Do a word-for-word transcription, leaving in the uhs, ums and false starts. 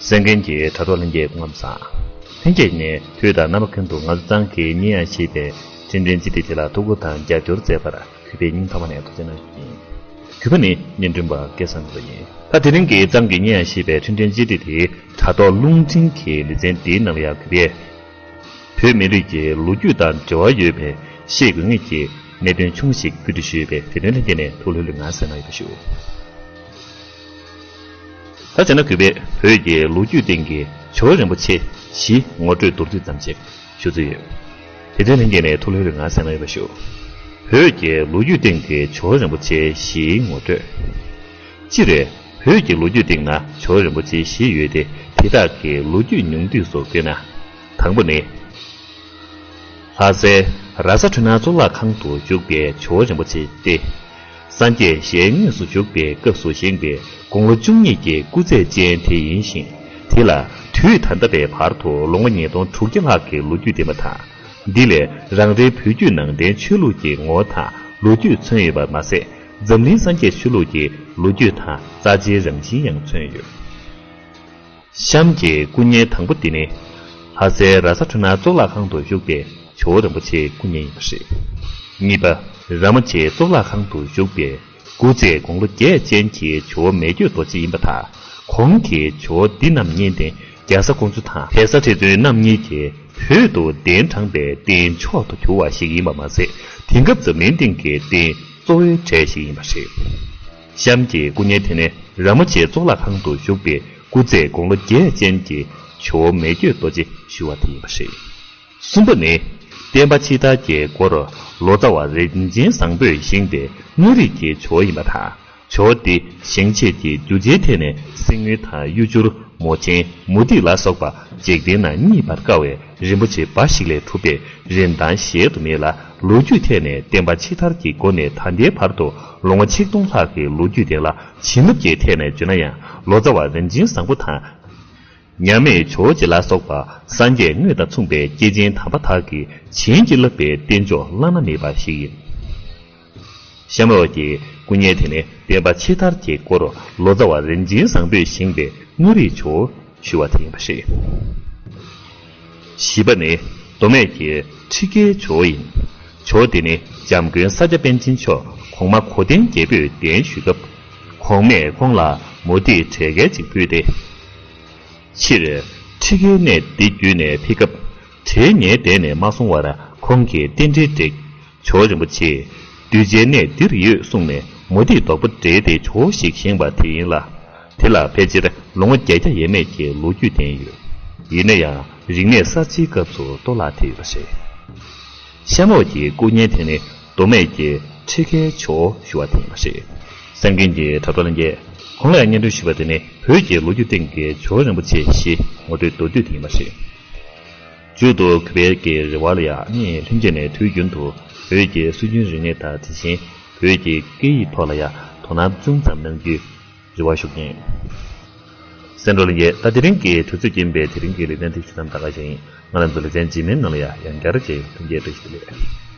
གསན་མཁན་གྱི་དྲ་གྲོགས་ལྷན་རྒྱས་སྐུ་ཁམས་བཟང་། ལྷན་རྒྱས་ནས་དུས་དང་རྣམ་པ་ཀུན་ཏུ་ང་ཚོ་ཚང་གི་སྙན་དབྱངས་ཞེས་པའི་འཕྲིན་ཕྲན་སྤྱི་སྟེགས་དེ་ལ་ཐུགས་ཁུར་དང་རྒྱབ་སྐྱོར་མཛད་པར་གུས་པས་སྙིང་ཐག་པ་ནས་ཐུགས་རྗེ་གནང་ཞུ་རྒྱུ་ཡིན། གུས་པ་ནི་སྙན་སྒྲོན་པ་སྐལ་བཟང་ནོར་བུ་ཡིན། ད་དེ་རིང་གི་ཚང་གི་སྙན་དབྱངས་ཞེས་པའི་འཕྲིན་ཕྲན་སྤྱི་སྟེགས་དེའི་དྲ་ཐོག་རླུང་འཕྲིན་གྱི་ལེ་ཚན་འདིའི་ནང་ལ་ཡང་གུས་པས། བོད་མི་རིགས་ཀྱི་ལོ་རྒྱུས་དང་འབྲེལ་བ་ཡོད་པའི་ཤེས་དགོས་ངེས་ཀྱི་གནད་དོན་ཆུང་ཞིག་བཀོད་སྒྲིག་ཞུས་ཡོད་པས་དེ་དོན་ལྷན་རྒྱས་ནས་ཐུགས་ལྷོད་ལྷོད་ངང་གསན་གནང་ཡོད་པ་ཞུ། ད་བྱས་ན་གུས་པས་བོད་ཀྱི་ལོ་རྒྱུས་སྟེང་གི་ཇོ་བོ་རིན་པོ་ཆེ་བཞི་ངོ་སྤྲོད་མདོར་བསྡུས་ཙམ་ཞིག་ཞུ་རྩིས་ཡོད། དེ་དོན་ལྷན་རྒྱས་ནས་ཐུགས་ལྷོད་ལྷོད་ངང་གསན་གནང་ཡོད་པ་ཞུ། བོད་ཀྱི་ལོ་རྒྱུས་སྟེང་གི་ཇོ་བོ་རིན་པོ་ཆེ་བཞིའི་ངོ་སྤྲོད། སྤྱིར། བོད་ཀྱི་ལོ་རྒྱུས་སྟེང་ན་ཇོ་བོ་རིན་པོ་ཆེ་བཞི་ཡོད་དེ། དེ་དག་གི་ལོ་རྒྱུས་ཉུང་བསྡུས་སུ་བཀོད་ན། དང་པོ་ནི། ལྷ་སའི་ར་ས་འཕྲུལ་སྣང་གཙུག་ལག་ཁང་དུ་བཞུགས་པའི་ཇོ་བོ་རིན་པོ་ཆེ་སྟེ། སངས་རྒྱས་ཞལ་དངོས་སུ་བཞུགས་པའི་སྐབས་སུ་བཞེངས་པའི་དགུང་ལོ་བཅུ་གཉིས་ཀྱི་སྐུ་ཚད་ཅན་དེ་ཡིན་ཞིང་། དེ་ལ་དུས་ད་ལྟ་བའི་བར་དུ་ལོ་ངོ་ཉིས་སྟོང་དྲུག་བརྒྱ་ལྷག་གི་ལོ་རྒྱུས་ལྡན་པ་དང་། འདི་ལས་རང་རེའི་བོད་བརྒྱུད་ནང་བསྟན་ཆོས་ལུགས་ཀྱི་ངོ་བོ་དང་ལོ་རྒྱུས་མཚོན་ཡོད་པ་མ་ཟད། འཛམ་གླིང་སངས་རྒྱས་ཆོས་ལུགས་ཀྱི་ལོ་རྒྱུས་དང་རྩ་ཆེའི་རང་བཞིན་ཡང་མཚོན་ཡོད། གཤམ་གྱི་སྐུ་བརྙན་དང་པོ་འདི་ནི། ལྷ་སའི་ར་ས་འཕྲུལ་སྣང་གཙུག་ལག་ཁང་དུ་བཞུགས་པའི་ཇོ་བོ་རིན་པོ་ཆེའི་སྐུ་བརྙན་ཡིན་པ་རེད། གཉིས་པ། ར་མོ་ཆེའི་གཙུག་ལག་ཁང་དུ་བཞུགས་པའི་སྐུ་ཚད་དགུང་ལོ་བརྒྱད་ཅན་གྱི་ཇོ་བོ་མེ་བསྐྱོད་རྡོ་རྗེ་ཡིན་པ་དང་། གོང་གི་ཇོ་བོ་འདི་རྣམ་གཉིས་ནི་རྒྱ་བཟའ་ཀོང་ཇོ་དང་བལ་བཟའ་ཁྲི་བཙུན་རྣམ་གཉིས་ཀྱིས་བོད་དུ་གདན་དྲངས་པའི་རྟེན་མཆོག་ཏུ་གྱུར་བ་ཞིག་ཡིན་པ་མ་ཟད། དེང་སྐབས་འཛམ་གླིང་སྟེང་གི་རྟེན་གཙོ་བོའི་གྲས་ཤིག་ཡིན་པ་རེད། གཤམ་གྱི་སྐུ་བརྙན་དེ་ནི་ར་མོ་ཆེའི་གཙུག་ལག་ཁང་དུ་བཞུགས་པའི་སྐུ་ཚད་དགུང་ལོ་བརྒྱད་ཅན་གྱི་ཇོ་བོ་མེ་བསྐྱོད་རྡོ་རྗེ་ཞུ་བ་དེ་ཡིན་པ་རེད། གསུམ་པ་ནི། བསྟན་པ་ཕྱི་དར་གྱི་སྐོར་ལོ་ཙཱ་བ་རིན་ཆེན་བཟང་པོས་བཞེངས་པའི་མངའ་རིས་ཀྱི་ཇོ་བོ་ཡིན་པ་དང་། ཇོ་བོ་འདི་བཞེངས་བྱེད་ཀྱི་རྒྱུ་ཆའི་ཐད་ནས་གསེར་དངུལ་དང་གཡུ་བྱུར། མོ་ཆེན། མུ་ཏིག་ལ་སོགས་པ་འཇིག་རྟེན་ན་རྙེད་པར་དཀའ་བའི་རིན་པོ་ཆེ་འབའ་ཞིག་ལས་གྲུབ་པའི་རིན་ཐང་གཞལ་དུ་མེད་ལ། ལོ་རྒྱུས་ཐད་ནས་བསྟན་པ་ཕྱི་དར་གྱི་འགོ་ནས་ད་ལྟའི་བར་དུ་ལོ་ངོ་ཆིག་སྟོང་ལྷག་གི་ལོ་རྒྱུས་ལྡན་ལ། བྱིན་རླབས་ཀྱི་ཐད་ནས་བརྗོད་ན་ཡང་ལོ་ཙཱ་བ་རིན་ཆེན་བཟང་པོ་དང་། མཉམ་མེད་ཇོ་བོ་རྗེ་ལ་སོགས་པ་སངས་རྒྱས་དངོས་དང་མཚུངས་པའི་སྐྱེས་ཆེན་དམ་པ་དག་གིས་བྱིན་གྱིས་བརླབས་པའི་རྟེན་མཆོག་བླ་ན་མེད་པ་ཞིག་ཡིན། གཤམ་འོག་གི་སྐུ་བརྙན་དེ་ནི་བསྟན་པ་ཕྱི་དར་གྱི་སྐོར་ལོ་ཙཱ་བ་རིན་ཆེན་བཟང་པོས་བཞེངས་པའི་མངའ་རིས་ཇོ་བོ་ཞུ་བ་དེ་ཡིན་པ་རེད། བཞི་པ་ནི་མདོ་སྨད་ཀྱི་ཁྲི་ཀའི་ཇོ་བོ་ཡིན། ཇོ་བོ་དེ་ནི་འཇམ་མགོན་ས་སྐྱ་པཎ་ཆེན་མཆོག་གོང་མ་གོ་ཏན་རྒྱལ་པོས་གདན་ཞུས་སྐབས། གོང་མས་ཁོང་ལ་མུ་ཏིག་བྲེ་གལ་ཅིག་ཕུལ་ཏེ། ཕྱིར་ཁྲི་ཀའི་གནས་འདི་བརྒྱུད་ནས་ཕེབས་སྐབས། བྲེ་ཉལ་བསྡད་ནས་མ་སོང་བར་ཁོང་གིས་རྟེན་འབྲེལ་བསྒྲིགས། ཇོ་བོ་རིན་པོ་ཆེས་གདུལ་བྱའི་གནས་འདིར་ཡོད་གསུངས་ནས་མུ་ཏིག་རྡོག་པོ་བྲེས་ཏེ་ཇོ་བོ་ཞིག་བཞེངས་པ་དེ་ཡིན་ལ། དེ་ལ་ཕལ་ཆེར་ལོ་ངོ་བརྒྱད་བརྒྱ་ཡས་མས་ཀྱི་ལོ་རྒྱུས་ལྡན་ཡོད། ཡིན་ན་ཡང་རིག་གནས་གསར་བརྗེའི་སྐབས་སུ་གཏོར་བརླག་ཐེབས་ཡོད་པ་རེད། གཤམ་འོག་གི་སྐུ་བརྙན་དེ་ནི་མདོ་སྨད་ཀྱི་ཁྲི་ཀའི་ཇོ་བོ་ཞུ་བ་དེ་ཡིན་པ་རེད། གསན་མཁན་གྱི་དྲ་གྲོགས་ལྷན་རྒྱས། གོང་ལ་ཡང་སྙན་སྒྲོན་ཞུས་པ་དེ་ནི་བོད་ཀྱི་ལོ་རྒྱུས་སྟེང་གི་ཇོ་བོ་རིན་པོ་ཆེ་བཞི་ངོ་སྤྲོད་མདོར་བསྡུས་དེ་ཡིན་པ་རེད། མཇུག་ཏུ་གུས་པའི་གི་རེ་བ་ལ་ཡང་ངས་ལྷན་རྒྱས་ནས་དུས་རྒྱུན་དུ་བོད་ཀྱི་སྲོལ་རྒྱུན་རིག་གནས་དང་དེ་བཞིན་བོད་ཀྱི་སྐད་ཡིག་ཐོག་ལ་ཡང་དོ་སྣང་ཅུང་ཙམ་གནང་རྒྱུའི་རེ་བ་ཞུ་གི་ཡིན། གསན་གྲོགས་ལྷན་རྒྱས། ད་དེ་རིང་གི་དུས་ཚོད་རྐྱེན་པས་དེ་རིང་གི་ལེ་ཚན་འདི་ཞུ་མཚམས་ད་ག་བཞིན་ཡིན། ང་རང་ཚོ་ལེ་ཚན་རྗེས་མའི་ནང་ལ་ཡང་ཡང་བསྐྱར་མཇལ་ཡོང་། ཐུགས་རྗེ་ཆེ། བཀྲ་ཤིས་བདེ་ལེགས།